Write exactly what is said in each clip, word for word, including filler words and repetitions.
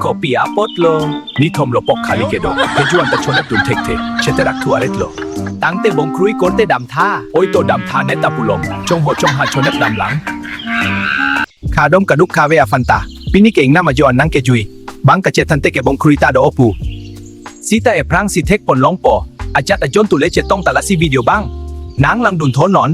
Kopi apotlo, nithom lo pok khali kedo, pheju anta chonep dun thekthe, cheterak thu aretlo. Tangte bongkrui korte damtha, oi to damtha neta pulom, chongho chongha chonep damlang. Khadom kaduk khave aphanta, pini ke ingnam ajo an nangkejui, bang kachethan te ke bongkrui ta do opu. Sita ephrang si thekpon longpo, ajat ajon tule chetong ta lasi video bang. Nang langdun thon non.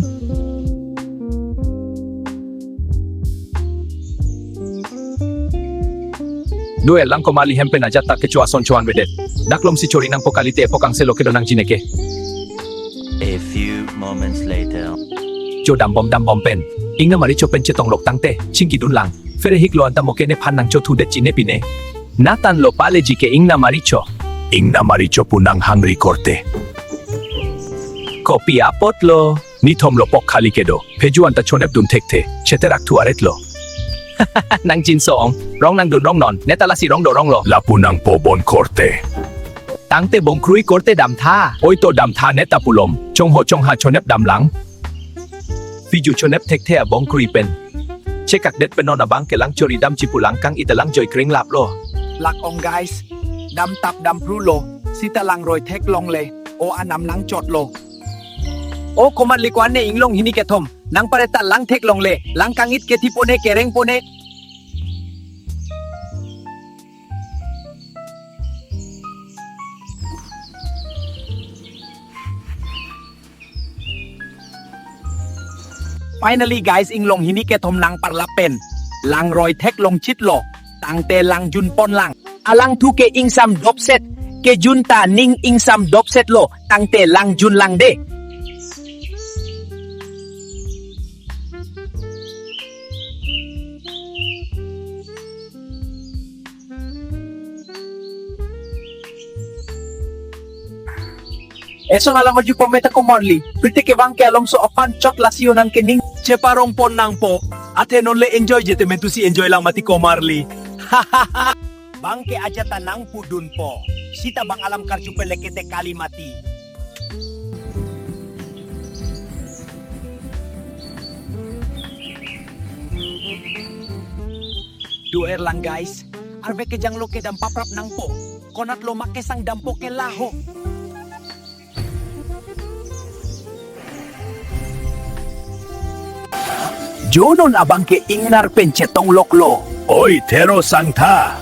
Do-er lang komarli hem pen ajat ta kecho ason choan vedet. Dak lom si chori nangpo kalite epok angse lo kedo nangji neke. A few moments later. Cho dambom dambom pen. Ingnam ari cho pen chetong lok tangte, chingki dun lang. Phere hik lo anta mo ke nephan nangchothu detji ne pine. Natan lo pale ji ke ingnam ari cho. Ingnam ari cho pu nanghangri korte. Kopi apotlo, nithom lo pok khali kedo, pheju anta chonep dun thekthe, cheterak thu aretlo. Nang jinso ong, rong nangdun rong non, neta lasi rong do rong lo. Lapu nangpo bon korte. Tangte bongkrui korte damtha, oi to damtha neta pulom, chongho chongha chonep damlang. Pheju chonep thekthe abongkrui pen. Chekak det pen non abang ke lang chori damji pu lang kang-it ta lang joi kring laplo. Lak ong guys, dam tap dam phru lo, sita langroi theklongle, o anam nangchotlo. O komarli ko-an ne inglong hini kethom, nang pare ta lang theklongle, lang kang-it kethi pone kereng pone. Finally guys, inglong hini kethom nang parlap pen langroi theklong chitlo, tangte lang junpon lang. Alangthu ke ingsam dopset, kejun ta ning ingsam dopset lo, tangte lang jun lang de. Eson alam aju pameta komarli, prite ke bang ke alongso aphan chot lasi o nang kening. Cheparong pon nangpo, athe non le enjoy jete mentu si enjoy lang mati komarli. Bang ke ajat ta nangpudunpo, sita bang alam karju pelekete kali mati. Do-er lang guys. Arve kejang lo kedam paprap nangpo. Konat lo ma kesang dampo ke laho. Jo non abang ke ingnar pen chetong loklo. Oi thero sangtha.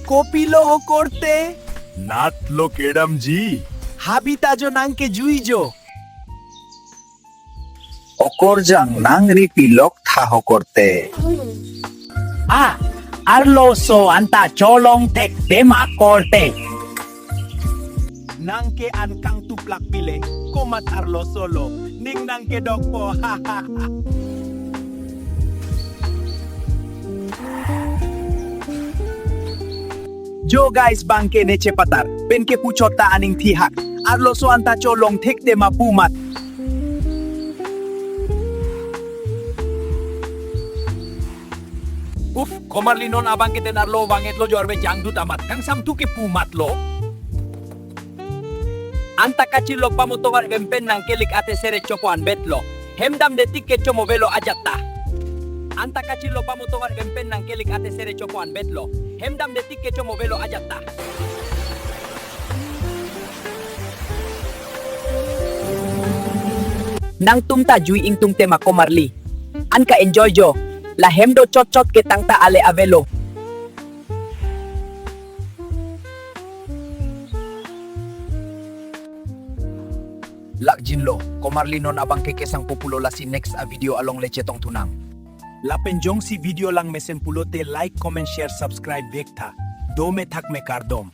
Kopilo ho korte? Nat lo kedamji. Habita jo nangkejui jo. Okorjang nangri pilok tha ho korte. Ah, arloso anta cholong thekte ma korte. Nang ke an kangtuplak pile, komat arloso lo, ning nang kedokpo. Jo guys, bang ke ne chepatar pen kepu chot ta aning thihak. Arloso anta cholong thekte ma pu mat. Uf, komarli non abang ke den arlo vangetlo jo arve jangdut amat. Kangsam thu kepu matlo. Anta kachirlok pamotovar vempen nangkelik ate sere chopo anbetlo. Hem damde tik ke chomovelo ajat ta. Anta kachirlok pamotovar vempen nangkelik ate sere chopo anbetlo. Hem damde tik ke chomovelo ajat ta. Nangtum ta jui ingtung tema komarli. An ka enjoy jo. La hem do chot chot ke tangta ale avelo. Lakjinlo, komarli non abang ke kesang pupulo lasi next a video along le chetong thunang. Lapen jongsi video lang mesen pulote like, comment, share, subscribe vektha. Dome thak me kardom.